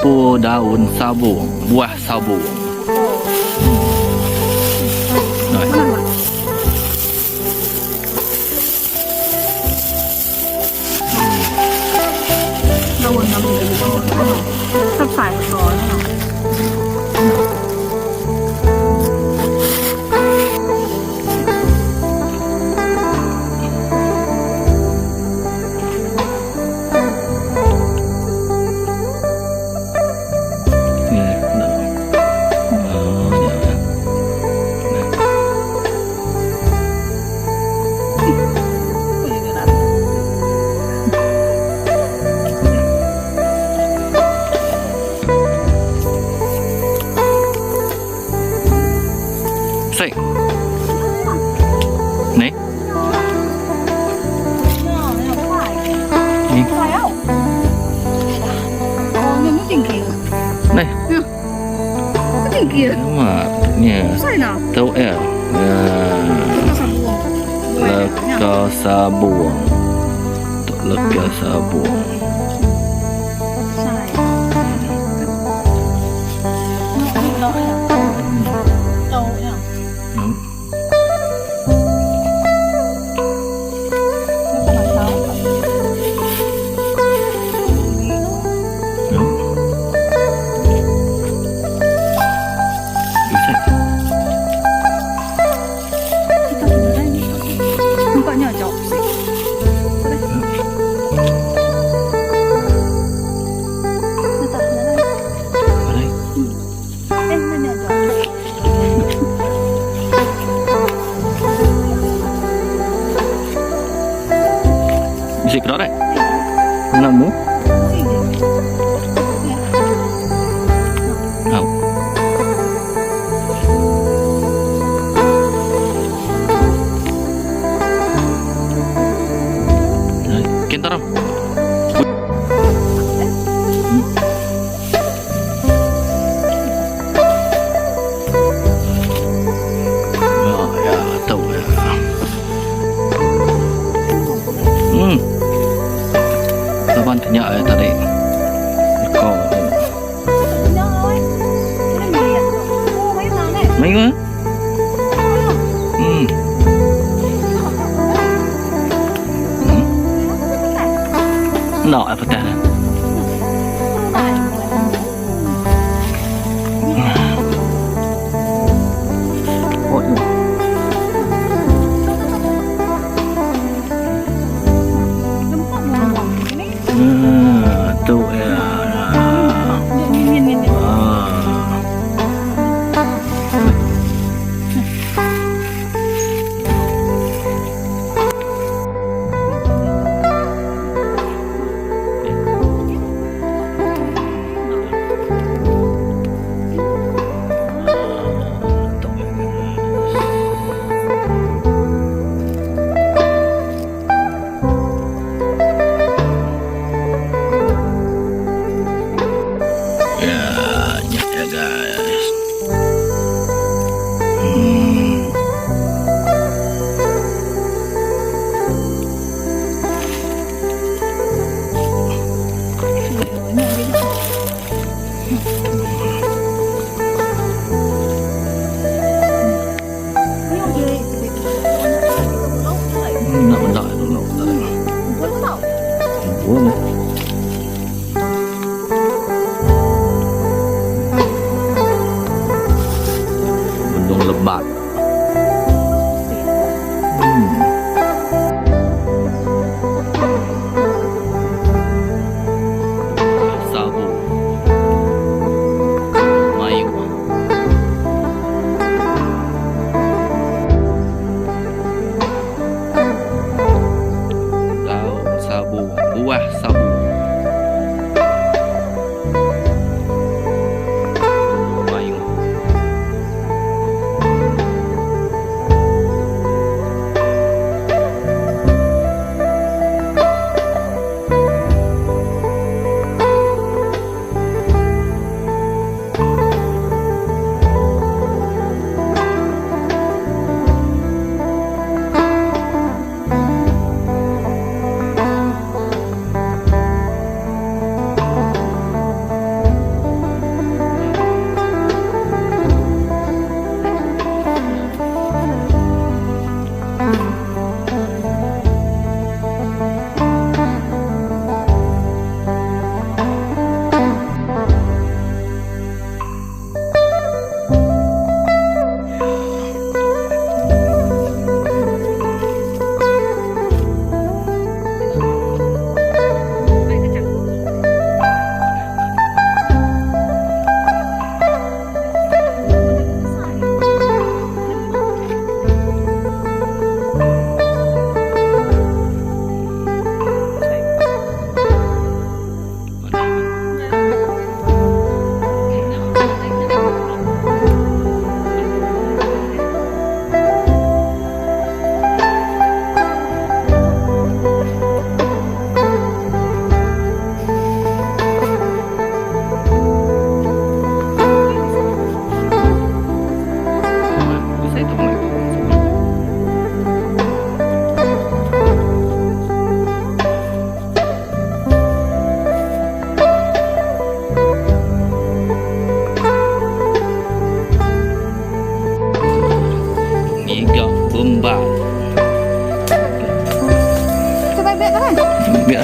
Ngumpul daun sabung, buah sabung. Sai. Ni. Ni. Ni. Ni. Tau eh. Leka sabung. Tok leka sabung. Bisi kena deh. Enda nemu. Au. Kin taram. Hmm. Laban tanya eh tadi. Kau. Mai Hmm. Enda eh petang ne. Hmm, tu ya. Ah. Ya, nya ya guys. Hmm. Nak meda dulu. Boleh. Benung lebat. Hmm. Sabu. Mayuh. Daun sabu, buah sabu.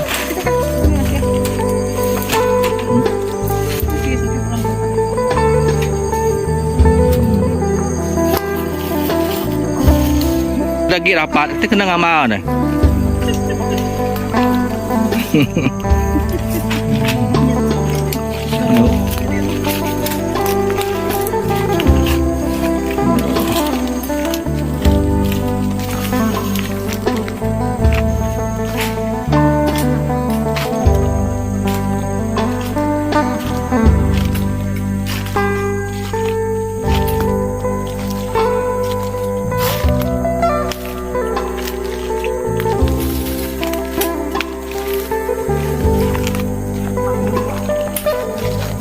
ya. Lagi rapat kita kena ngamal ni.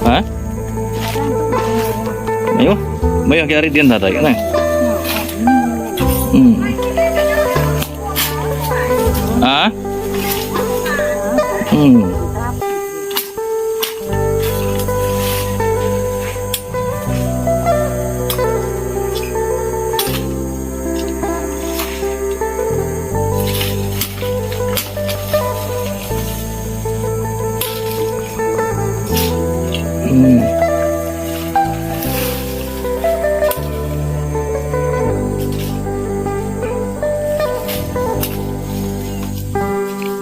Ha? Mayuh? Mayuh ke hari din tadi kan? Hmm. Ha? Hmm. Hmm.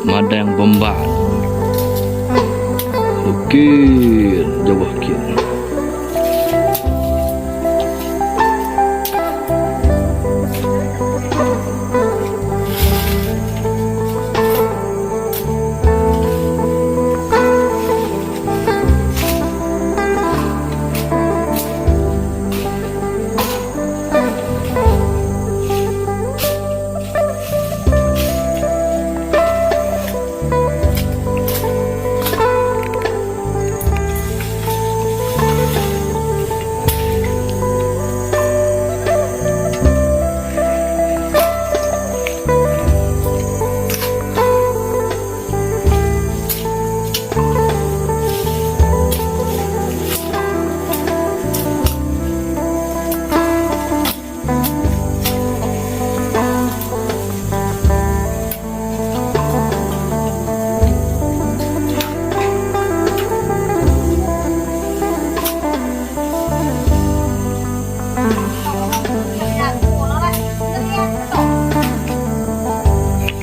Madang Bemban. Okey, jauh kian.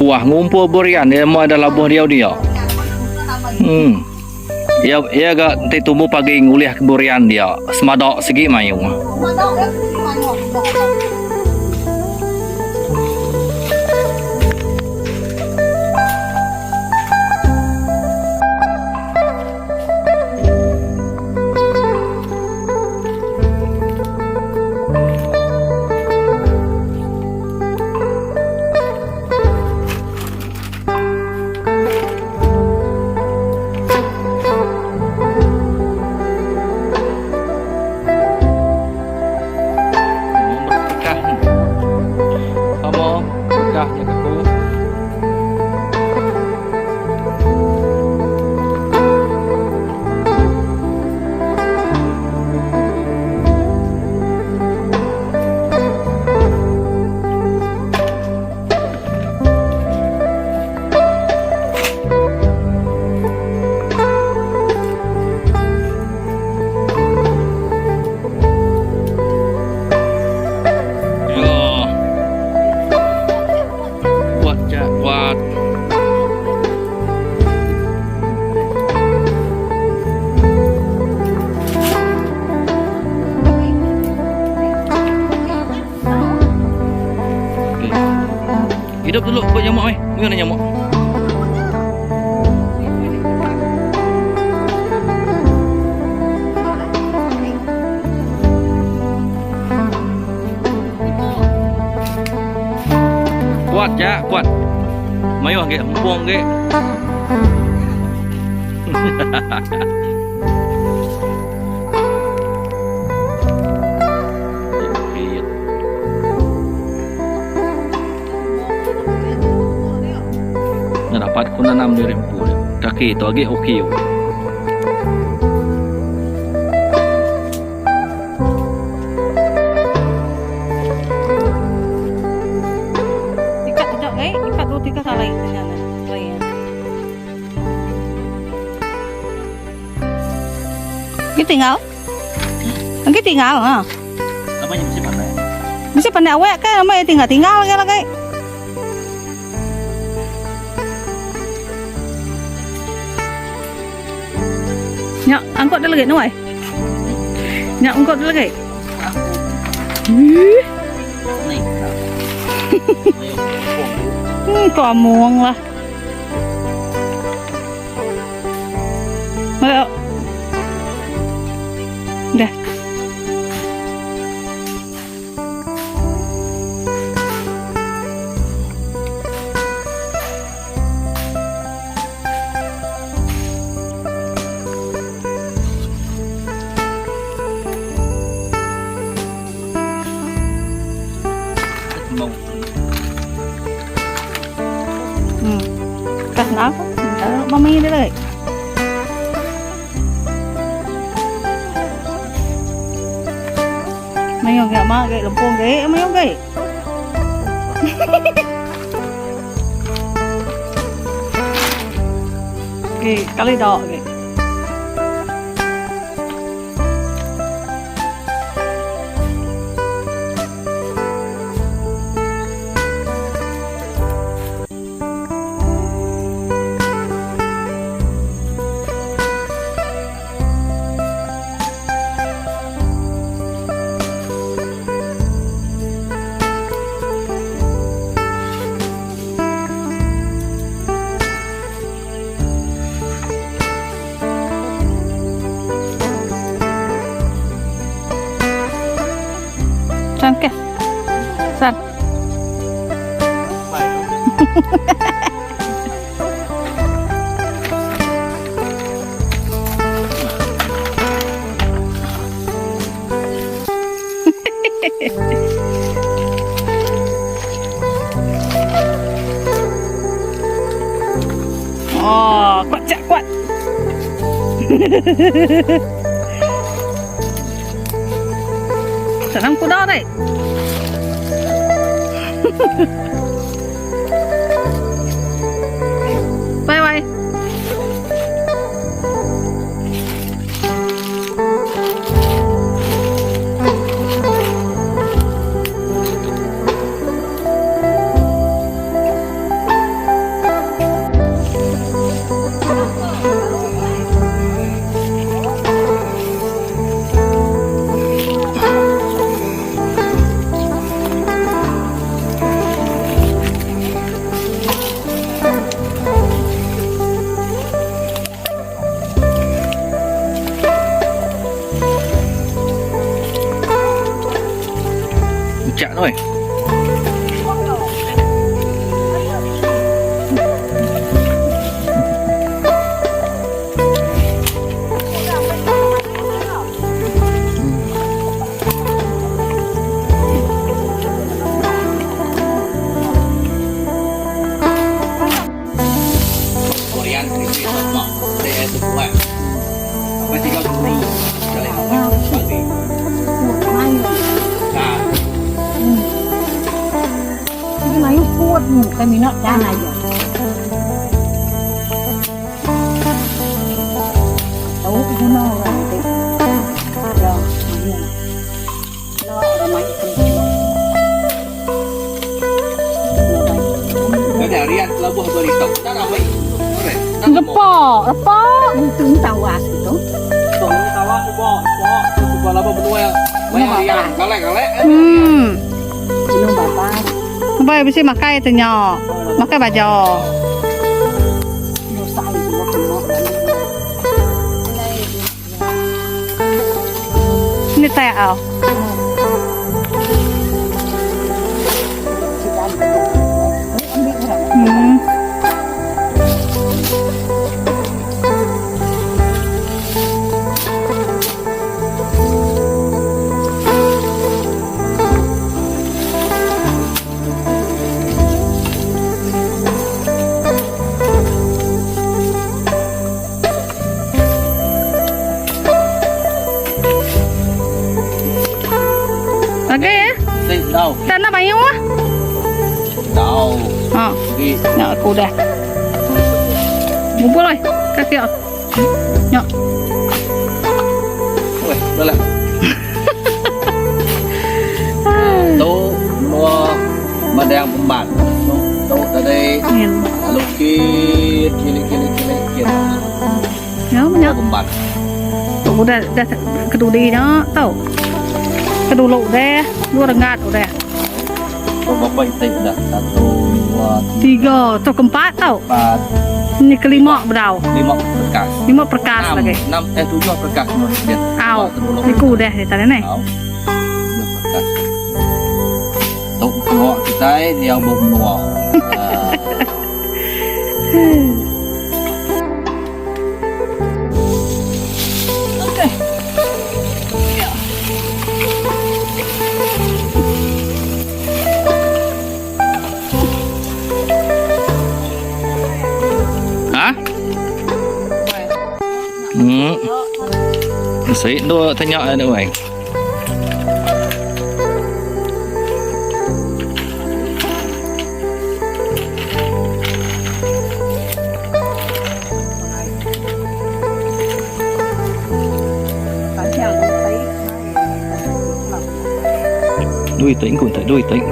Wah, ngumpul burian dia mau ada labuh dia dia. Iya iya ga enti tumbuh pagi ngulih ke burian dia. Semada sigi mayuh. Kuat ja, kuat. Okay. Hidup dulu buat nyamuk eh. Ni mana nyamuk? Kuat ja, kuat. Mayuh agi empung agi. Nya dapat ku nanam diri empu dia. Kaki tu agi okey. Ikat tu jauh, ikat tu tiga kali. Agi tinggal. Agi tinggal ha. Lama nya bisi pandai. Bisi pandai awek ke nama iya tinggal tinggal ke lagi. Nya angkut dia lagi nuai. Nya angkut dia lagi. Hmm, kamung lah. Ayo. Dah. Hmm. Kas na ako. Mamaya nila eh. Mayuh ga ma ga lempung ga mayuh ga. Okey, kali dok okey. San ke? San. Oh, kuat cak kuat. Senang kuda deh. Bye bye. Ucak tu eh. Lepa, lepa. Hmm. Bai bisi makai tu nya. Makai baja. Ni tai au. Hmm. Okey ya. Tak nak payung ah. Ha. Nak aku dah. Ngumpul oi. Kaki ah. Nyak. Lelak. Tu menua Madang Bemban. Tu tu tadi lalu kit kilik kilik kilik kit. Ya menya. Bemban. Tu udah dah kedudi nya tau. Kedulu deh, dua renggat udah. Tu berapa itik dah? Satu, dua, tiga, tu keempat tau. Empat. Ni kelima bedau. Lima perkas. Lima perkas enam, lagi. Enam eh tujuh perkas menurut dia. Au. Iku deh dia tadi ni. Au. Tujuh perkas. Tu pengawa kitai diau ba menua. Ha? Hmm. Sik tu tanya ada wai. Đuôi tỉnh cũng tại đuôi tỉnh.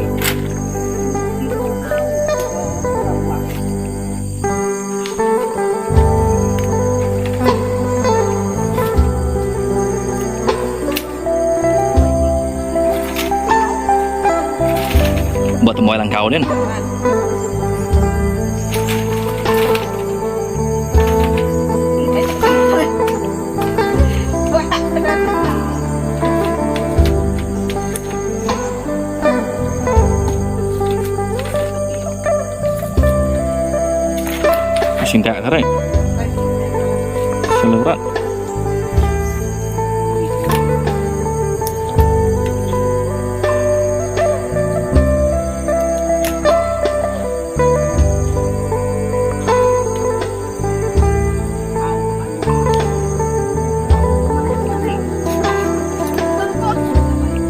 Ba temuai langkau din. Sintak tarai. Selerat.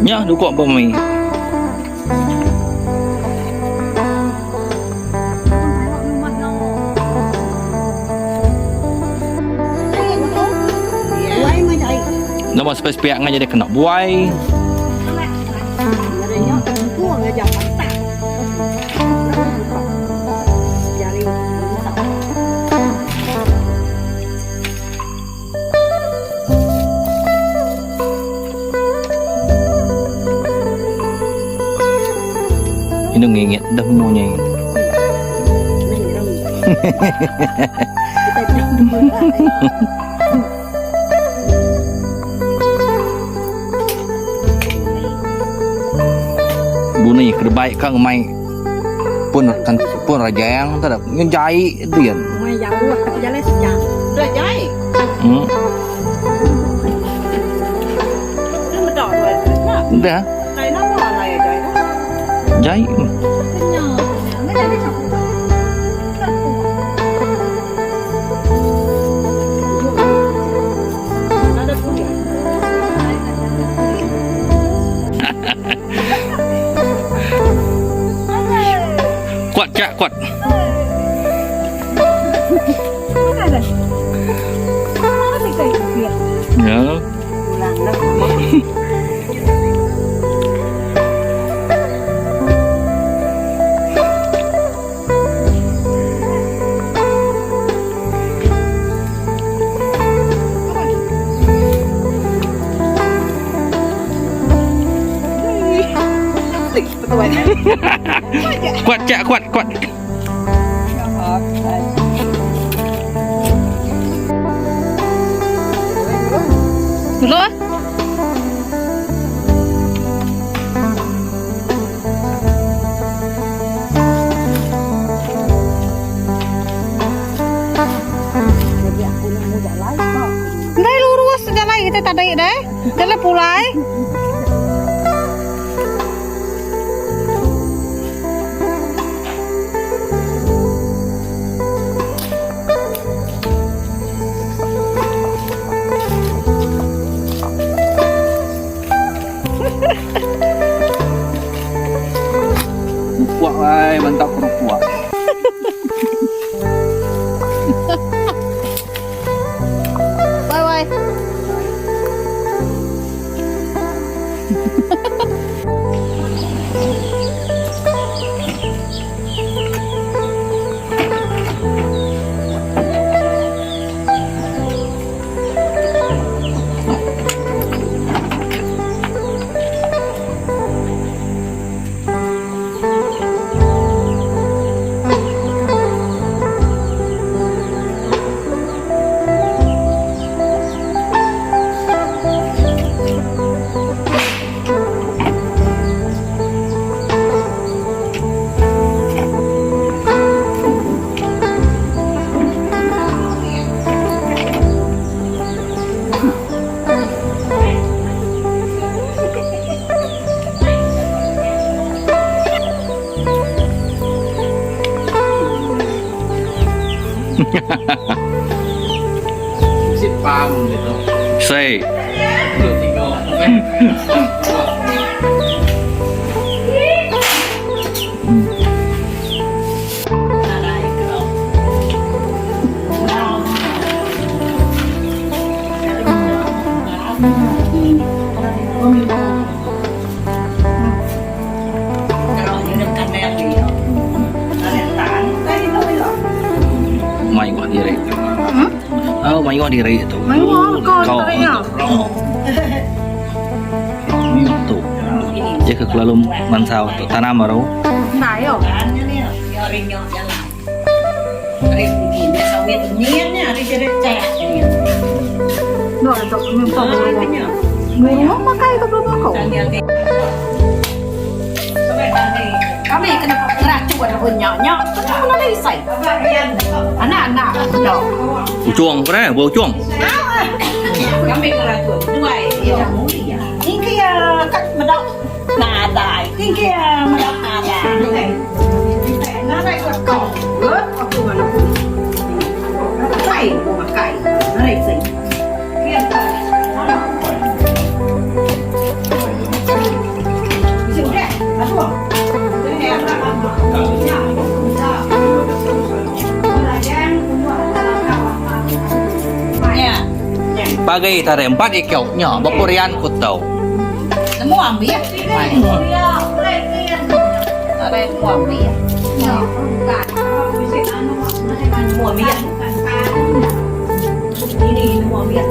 Nya dukok ba mei. Nama sepiak-sepiak ngan jadi kena buai. Indu ngingit dah menua nya. Buni kedebai ka ngemai pun kan pun rajang tu dah ngejai dian. Hmm. Dah. Jai. Kuat cak kuat. Ya. Kuat cak kuat kuat. Dulu ah. Ndai lurus jalai kita tadi deh. Jalai pulai. Kuat ai mantap kuat. Bye bye. Sei. Mayuh diri. Oh, mayuh diri tu. Mayuh kau tarik ya. Tu. Dia ke kelalu mansau tu tanam baru. Ndai yo. Makai ke belum aku. Kami kena ngeracuk ada punya nya. Kena kena isai. Anak-anak. Ucuang apa dah? Buah ucuang. Kami ngeracuk dua. Ini kia kat medok nadai. Ini kia medok nadai. Nadai kot kau. Aku mana pun. Kai, makai. Nadai sih. Kia Sudah, aduh. Ya. Pagi tadi empat ikau nya bapurian ku tau. Semua ambil ya. Ada semua ambil ya. Semua ambil ya. Ini semua ambil.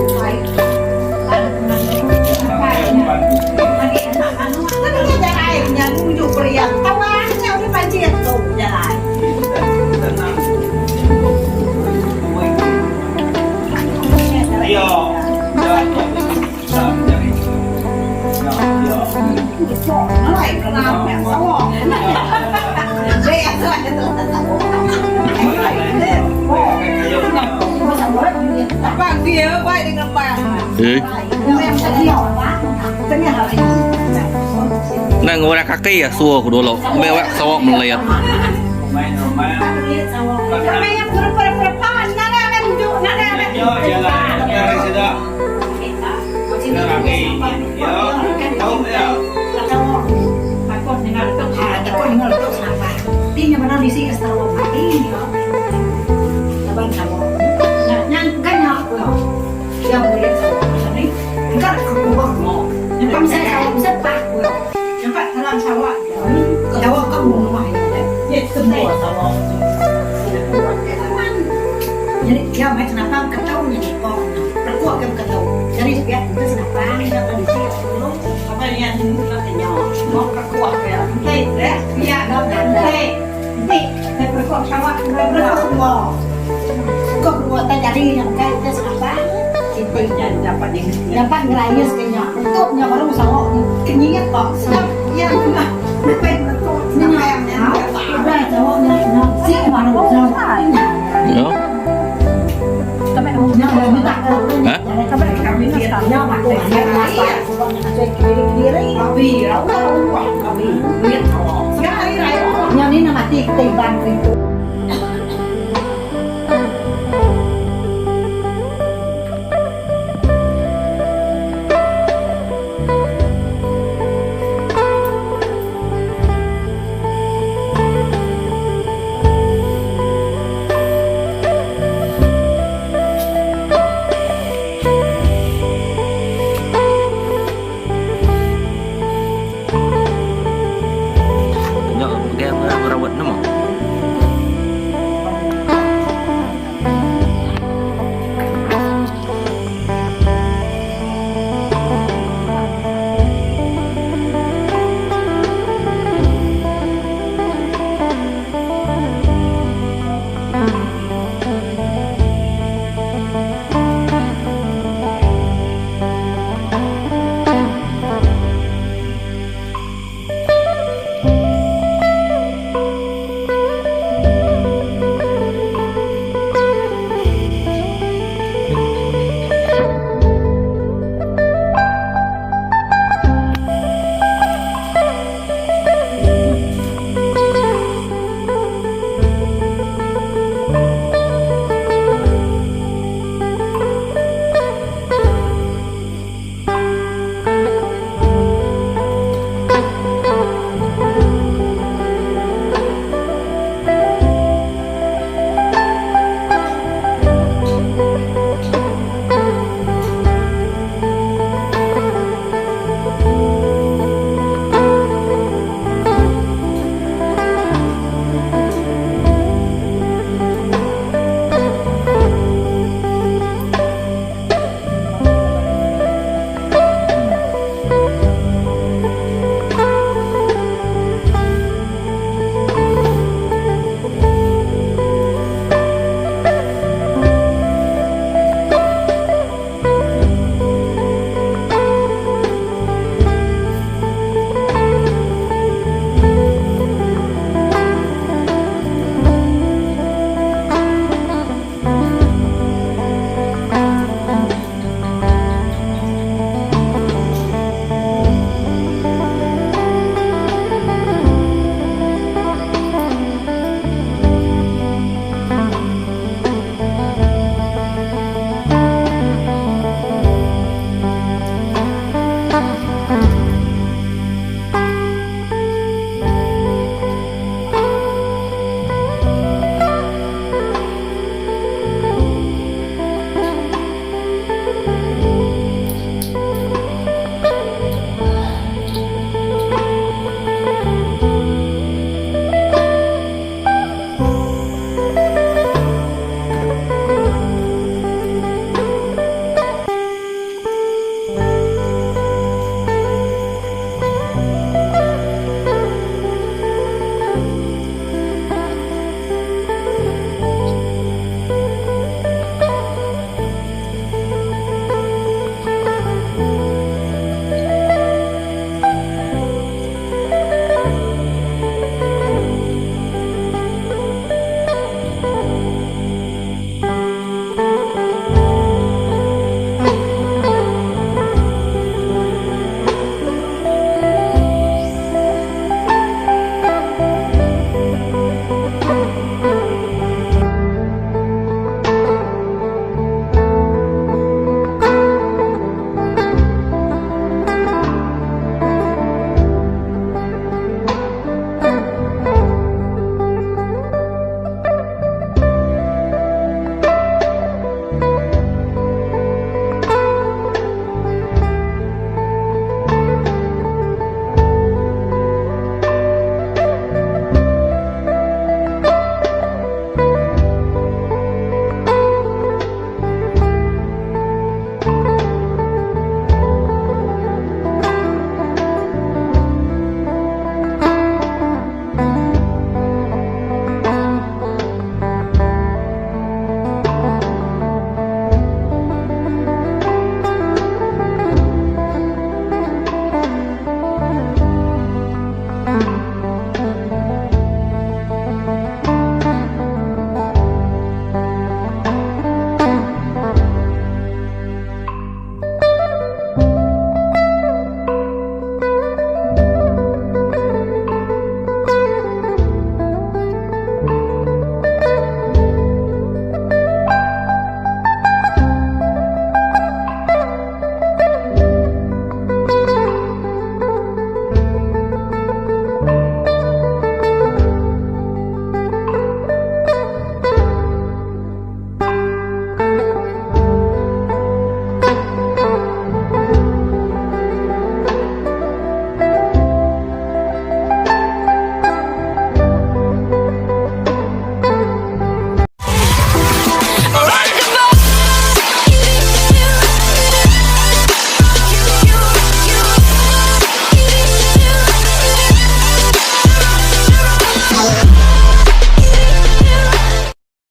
Eh. Nang ora kaki ya suo ku dulu. Mewek sawak melihat. Jadi dia main senapang ketau nya ni kok. Perkuat ke ketau. Jadi biar kita senapang yang ada di sini dulu. Apa yang kita kenyang. Mau perkuat ya. Hei, ya, ya, dah, hei. Nanti saya perkuat sama perkuat semua. Kok buat tak jadi yang kayak kita senapang. Dapat dapat ngeraya sekenya. Untuknya baru sawah kenyingat kok. Sedap ya. Ya. Hah? Yang ni nama tik